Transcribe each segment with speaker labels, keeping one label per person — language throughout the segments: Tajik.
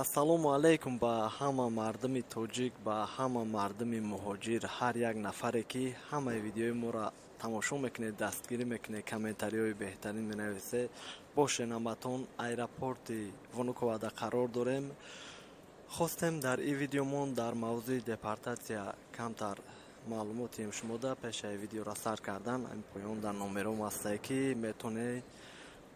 Speaker 1: Ассалому алайкум ба ҳама мардуми тоҷик, ба ҳама мардуми муҳоҷир, ҳар як нафаре, ки ҳамаи видеои моро тамошо мекунед, дастгирӣ мекунед, комментариҳои беҳтарин менависед. Бошен ҳаматон. Аэропорти Внуковада қарор дорем. Хостем дар ин видеомон дар мавзӯи депортатсия камтар маълумот диҳем шумода. Пешаи видеоро сар кардан, ҳамин поён дар номером ҳастае, ки метавонед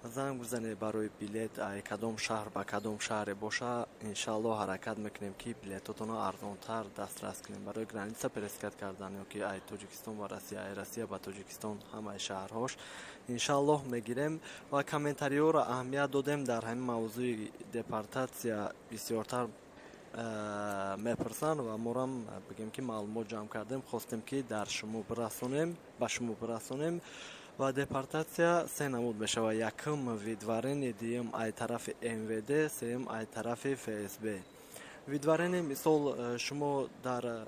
Speaker 1: занг бизанед барои билет, ай кадом шаҳр ба кадом шаҳре боша. Иншааллоҳ, ҳаракат мекунем, ки билетотонро арзонтар дастрас кунем барои граница пересекать кардан ё ки ай Тоҷикистон ба Россия, ай Россия ба Тоҷикистон, ҳамаи шаҳрҳош иншааллоҳ мегирем. Ва комментариҳоро аҳамият додем, дар ҳамин мавзӯи депортатсия бисёртар мепурсанд ва морам бигем, ки маълумот ҷамъ кардем, хостем, ки дар шумо бирасонем, ба шумо бирасонем. Ва депортатсия се намуд мешавад: якум выдворение, дуюм ай тарафи МВД, сеюм ай тарафи ФСБ. Выдворение, мисол, шумо дар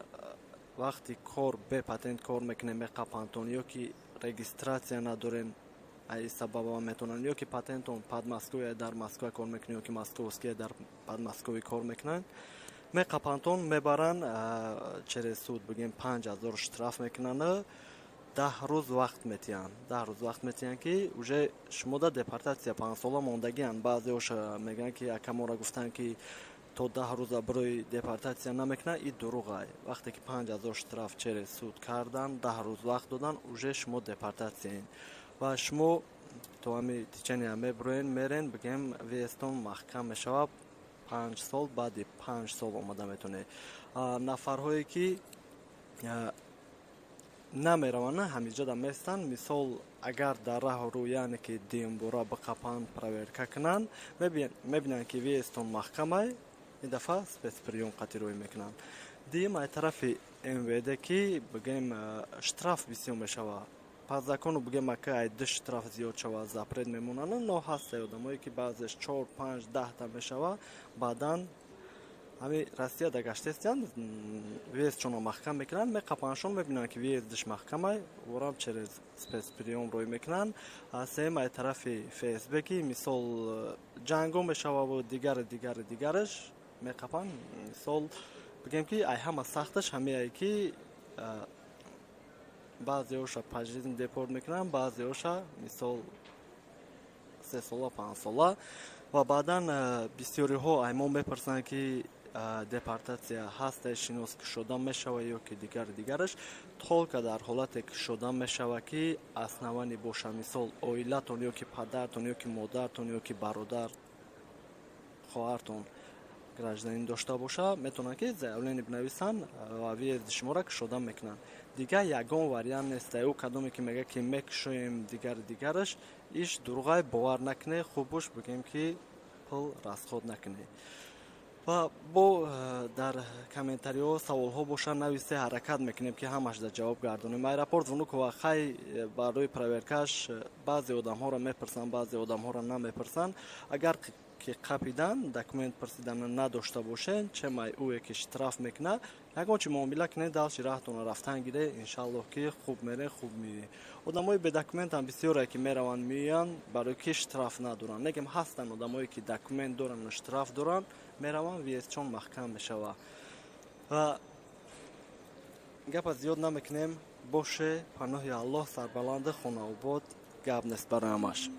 Speaker 1: вақти кор бе патент кор мекунед, меқапантон, ё ки регистрация надорен, ай сабаба метавонанд, ё ки патентон Подмосковье, дар Москва кор мекунед, ё ки московские, дар Подмосковье кор мекунанд, меқапантон, мебаранд, через суд, бигем, 5000 штраф мекунанд, 10 рӯз вақт метиҳанд, 10 рӯз вақт метиҳанд, ки уже шумода депортатсия 5 сола мондагианд. Баъзеоша мегӯянд, ки акамора гуфтанд, ки то 10 рӯза барои депортатсия намекунанд. И дурӯғай. Вақте ки 5000 штраф через суд кардан, 10 рӯз вақт додан, уже шумо депортатсияен ва шумо то ҳами течения мебуроен, мерен, бигем, въездтон маҳкам мешавад 5 сол. Баъди 5 сол омада метавонед. Нафарҳое, ки намераванд, ҳамиҷода местанд, мисол, агар дар раҳу рӯ, яъне ки дуюмбора биқапанд, проверка кунанд, мебинанд, ки въездтон маҳкамай, ин дафъа спецприём қатӣ рӯй мекунанд. Дуюм, ай тарафи МВД, ки бигем, штраф бисёр мешавад. По закону, бигем, ака ай ду штраф зиёд шавад, запрет мемонанд. Но ҳастае одамое, ки баъзеш чор, панҷ, 10та мешавад, баъдан ҳами Россия да гаштестиянд, въездшонро маҳкам мекунанд, меқапаншон, мебинанд, ки въездш маҳкамай, орам через спецприём рӯй мекунанд. Сеюм, ай тарафи ФСБ, ки мисол, ҷанго мешававу дигари, дигари, дигараш меқапанд. Мисол, бигем, ки ай ҳама сахташ ҳамеае, ки баъзеоша пожизненно депорт мекунанд, баъзеоша, мисол, 3 сола, 5 сола. Ва баъдан бисёриҳо ай мо мепурсанд, ки депортатсия ҳаста, шинос кушода мешава ё ки дигар, дигараш. Только дар ҳолате кушода мешава, ки основание боша, мисол, оилатон ё ки падартон, ё ки модартон, ё ки бародар, хоҳартон гражданин дошта боша, метавонанд, ки заявление бинависанд ва въезди шуморо кушода мекунанд. Дигар ягон вариант нест. Ӯ кадоме, ки мегӯяд, ки мекушоем, дигари, дигараш, иш дурӯғай, бовар накунед. Хубуш, бигем, ки пул расход накунед. Ва бо дар комментариҳо саволҳо бошанд, нависе, ҳаракат мекунем, ки ҳамашда ҷавоб гардонем. Аэропорт Внуково, хай, барои проверкаш баъзе одамҳоро мепурсанд, баъзе одамҳоро намепурсанд. Агар ки қапидан, документ пурсидан надошта бошед, чемай ӯе ки штраф мекунад, ягон чи муомила кунед, дальше раҳтона рафтан гире, иншаллоҳ, ки хуб мере, хуб меоӣ. Одамои бедокументам бисёре, ки мераванд, меоянд, барои ки штраф надоранд. Лекин ҳастанд одамое, ки документ доранд, штраф доранд, мераванд, въездшон маҳкам мешавад. Ва гапа зиёд намекунем. Боше, паноҳи Аллоҳ, сарбаланди, хонаобод, гап нест барои ҳамаш.